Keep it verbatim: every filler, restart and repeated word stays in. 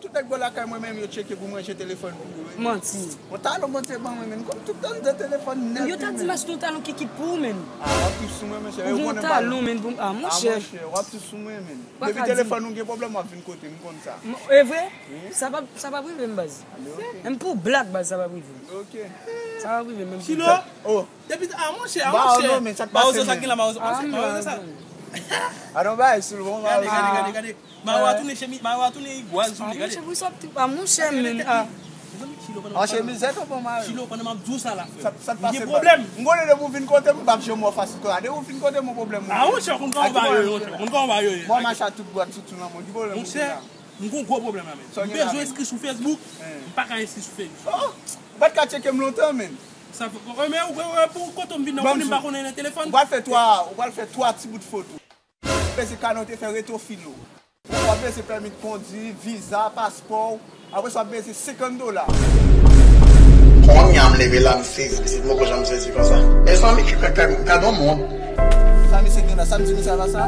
Tout nèg bò lakay mwen menm yo tcheke pou m ranje telefòn pou yo wi. Manti. Yon talon Bondye ban mwen menm, kòm tout tan nan telefòn nèt. Yo ta di m achte yon talon kiki pou ou menm. Ah, w ap viv sou mwen, monchè. Ou gen yon talon menm pou m. Ah, monchè. W ap viv sou mwen menm. Depi telefòn ou gen pwoblèm, w ap vin kote m, m konn sa. E vre? Sa p ap, sa p ap rive m, baz. M pou blag, baz, sa p ap rive. Ok. Sa p ap rive menm. Chilo. Oh. Depi, ah, monchè, ah, monchè. Ba, non, men sa k pase, sa ki la, ba, sa. Anon bay sou l, bon, ba. Gade, gade, gade, gade. Mayo a tounen chemi, mayo a tounen igwaz sou li, gade. Ah, monchè, men, ah. An chemizèt ou bon mayo? Chilo, pandan m ap di w sa la, frè. Sa, sa k pase, baz? M gen pwoblèm. M konnen depi w vin kote m, m p ap janm wè w fasil konsa. Depi w vin kote m, yon pwoblèm. Ah, monchè, ou konn kòman bagay yo ye, monchè. Ou konn kòman bagay yo ye. Mwen mache ak tout bwat toutou nan mond. Ki pwoblèm ou gen la? M gen yon gwo pwoblèm la, men. M bezwen enskri sou Facebook. M pa ka enskri sou Facebook. Oh, ou pa t ka tcheke m lontan, men. Sa fè, men ou, ou, ou, pou kote m vin nan, ou konnen m pa konnen nan telefòn. Ou pral fè twa, ou pral fè twa ti bout foto. Bezwen kane w te fè reto filo. Ou ap bezwen pèmi de kondwi, viza, paspò w. Apre sa, w ap bezwen senkant dola. Kounye a m leve la, m sezi, pitit mwen poko janm sezi konsa. Mezanmi, ki kaka, gade yon mond. Sa misye gen la, sa m di misye la sa?